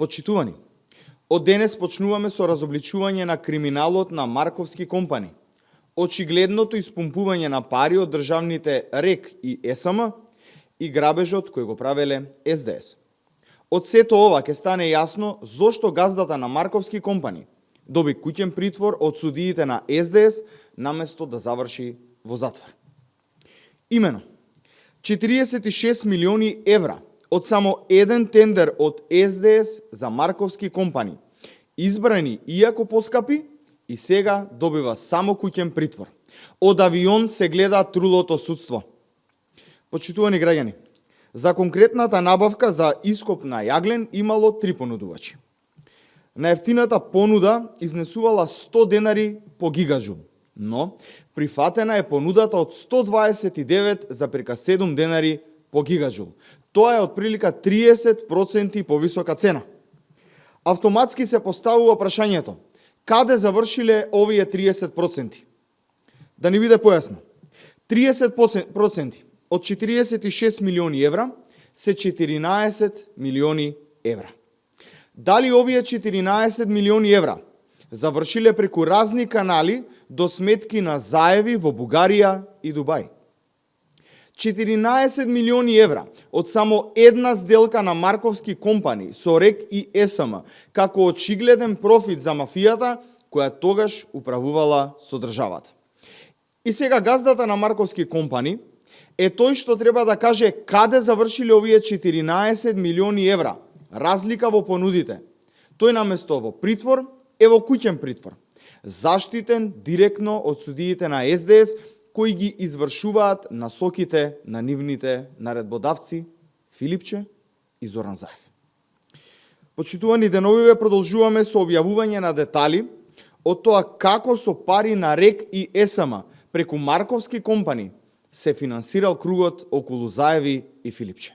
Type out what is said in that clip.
Почитувани, од денес почнуваме со разобличување на криминалот на Марковски компани, очигледното испумпување на пари од државните РЕК и СМ и грабежот кој го правеле СДС. Од сето ова ќе стане јасно зошто газдата на Марковски компани доби куќен притвор од судиите на СДС наместо да заврши во затвор. Имено, 46 милиони евра од само еден тендер од СДС за Марковски компани, избрани иако поскапи, и сега добива само куќен притвор. Од авион се гледа трулото судство. Почитувани граѓани, за конкретната набавка за ископ на јаглен имало 3 понудувачи. Најефтината понуда изнесувала 100 денари по гигаджул, но прифатена е понудата од 129,7 денари по гигаджул. Тоа е отприлика 30% повисока цена. Автоматски се поставува прашањето: каде завршиле овие 30%? Да ни биде појасно. 30% од 46 милиони евра се 14 милиони евра. Дали овие 14 милиони евра завршиле преку разни канали до сметки на заеви во Бугарија и Дубај? 14 милиони евра од само една сделка на Марковски компани со РЕК и СМ како очигледен профит за мафијата која тогаш управувала со државата. И сега газдата на Марковски компани е тој што треба да каже каде завршиле овие 14 милиони евра, разлика во понудите. Тој наместо во притвор е во куќен притвор, заштитен директно од судиите на СДС кои ги извршуваат насоките на нивните наредбодавци Филипче и Зоран Заев. Почитувани, деновиве продолжуваме со објавување на детали од тоа како со пари на РЕК и СМ преку Марковски компани се финансирал кругот околу Заеви и Филипче.